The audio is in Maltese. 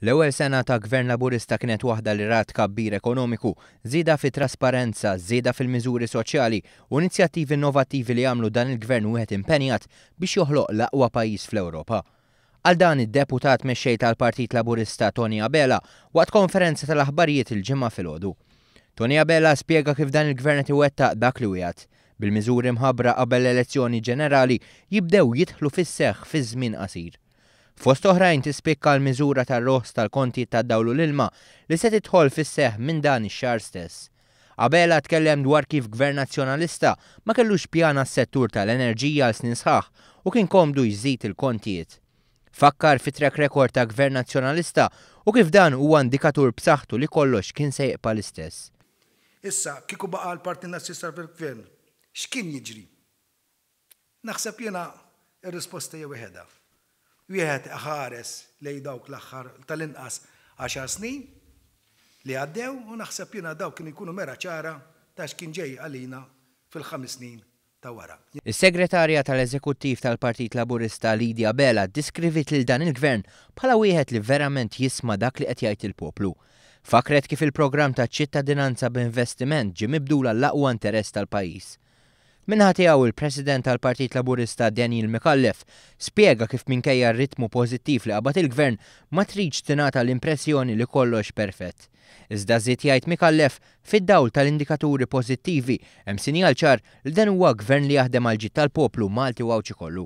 L-ewwel sena ta' Gvern Laburista kienet waħda li rat tkabbir ekonomiku, żieda fit-trasparenza, żieda fil-miżuri soċjali u inizjattivi innovattivi li għamlu dan il-Gvern wieħed impenjat biex joħloq l-aqwa pajjiż fl-Ewropa. Qal dan id-Deputat Mexxej tal-Partit Laburista Tony Abela waqt konferenza tal-aħbarijiet il-Ġimgħa filgħodu. Tony Abela spjega kif dan il-Gvern qed iwettaq dak li wiegħed, bil-miżuri mħabbra qabel l-elezzjoni ġenerali jibdew jidħlu fis-seħħ fi żmien qasir. Fost oħrajn tispikka l-miżura tar-roħs tal-kontijiet tad-dawl u l-ilma li se tidħol fis-seħħ minn dan ix-xahar stess. Abela tkellem dwar kif Gvern Nazzjonalista ma kellux pjan għas-settur tal-enerġija għal snin sħaħ u kien komdu jżid il-kontijiet. Fakkar fit-track record ta' Gvern Nazzjonalista u kif dan huwa indikatur b'saħħtu li kollox kien se jibqa' l-istess. Issa, kieku baqa' l-Partit Nazzjonalista fil-Gvern, x'kien jiġri? Naħseb jiena r-risposta hija wieħedha. Wieħed iħares lejn dawk l-aħħar tal-inqas għaxar snin li għaddew u naħseb jiena dawk kienu jkunu mera ċara ta' x'kien ġej għalina fil-ħames snin ta' wara. Is-Segretarja tal-Eżekuttiv tal-Partit Laburista Lydia Abela ddeskriviet lil dan il-Gvern bħala wieħed li verament jisma' dak li qed jgħid il-poplu. Fakkret kif il-programm taċ-ċittadinanza b'investiment ġie mibdul għall-aqwa interess tal-pajjiż. Min-naħa tiegħu, il-President tal-Partit Laburista Daniel Micallef spjega kif minkejja r-ritmu pożittiv li qabad il-Gvern ma tridx tingħata l-impressjoni li kollox perfett. Iżda żied jgħid Micallef, fid-dawl tal-indikaturi pożittivi hemm sinjal ċar li dan huwa Gvern li jaħdem għall-ġid tal-poplu Malti u Għawdxi kollu.